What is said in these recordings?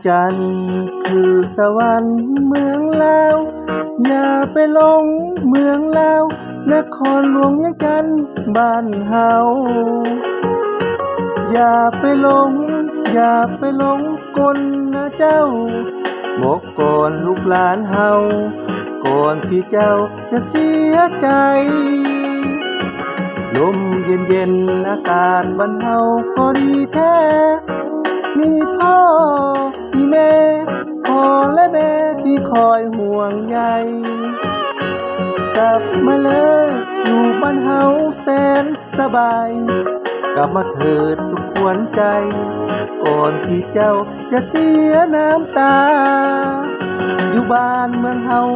ຈັນຄືສະຫວັນເມືອງລາວ ຢ່າໄປຫຼົງເມືອງລາວ ນະຄອນຫຼວງວຽງຈັນບ້ານເຮົາ. ຢ່າໄປຫຼົງ ຢ່າໄປຫຼົງກົນນະເຈົ້າ ບອກກ່ອນລູກຫຼານເຮົາ ກ່ອນທີ່ເຈົ້າຈະເສຍໃຈ. ລົມເຢັນໆ ອາກາດບ້ານເຮົາກໍດີແທ້ ມີພໍ່ມີແມ່ ພໍ່ແລະແມ່ທີ່ຄອຍຫ່ວງໃຍ. ກັບມາເລີຍ ຢູ່ບ້ານເຮົາແສນສະບາຍ ກັບມາເທີດລູກຂວັນໃຈ ກ່ອນທີ່ເຈົ້າຈະເສຍນ້ຳຕາ. ຢູ່ບ້ານເມືອງເຮົາ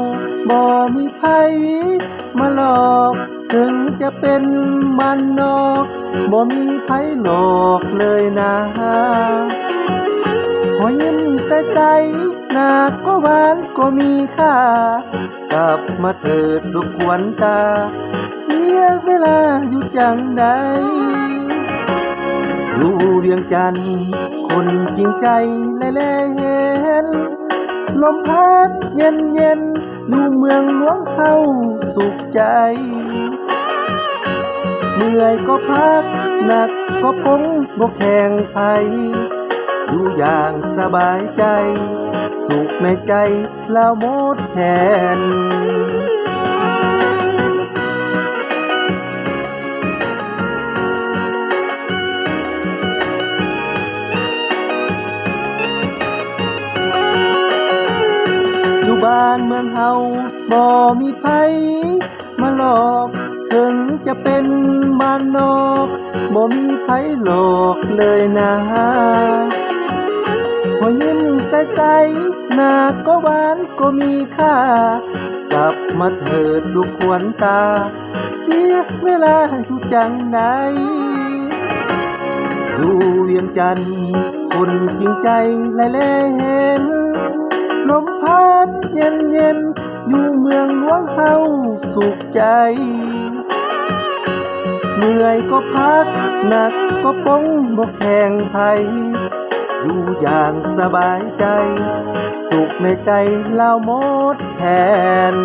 ບໍ່ມີໃຜມາຫຼອກ ເຖິງຈະເປັນບ້ານນອກ ບໍ່ມີໃຜຫຼອກເລີຍນາ. ຮອຍຍິ້ມໃສໆ ໜ້າກໍຫວານກໍມີຄ່າ ກັບມາເທີດລູກຂວັນຕາ ເສຍເວລາຢູ່ຈັ່ງໃດ. ຢູ່ວຽງຈັນຄົນຈິງໃຈແລແລເຫັນ ລົມພັດເຢັນໆ ຢູ່ເມືອງຫຼວງເຮົາສຸກໃຈ. ເມື່ອຍກໍພັກ ໜັກກໍປົງ ບໍ່ແຂ່ງໃຜ ຢູ່ຢ່າງສະບາຍໃຈ ສຸກໃນໃຈລາວໝົດແຜນ. ຢູ່ບ້ານເມືອງເຮົາບໍ່ມີໃຜມາຫຼອກ ເຖິງຈະເປັນບ້ານນອກ ບໍ່ມີໃຜຫຼອກເລີຍນາ. ຮອຍຍິ້ມໃສໆ ໜ້າກໍຫວານກໍມີຄ່າ ກັບມາເທີດລູກຂວັນຕາ ເສຍເວລາຢູ່ຈັ່ງໃດ. ຢູ່ວຽງຈັນຄົນຈິງໃຈແລແລເຫັນ ລົມພັດເຢັນໆ ຢູ່ເມືອງຫຼວງເຮົາສຸກໃຈ. ເມື່ອຍກໍພັກ ໜັກກໍປົງ ບໍ່ແຂ່ງໃຜ ຢູ່ຢ່າງສະບາຍໃຈ ສຸກໃນໃຈລາວໝົດແຜນ.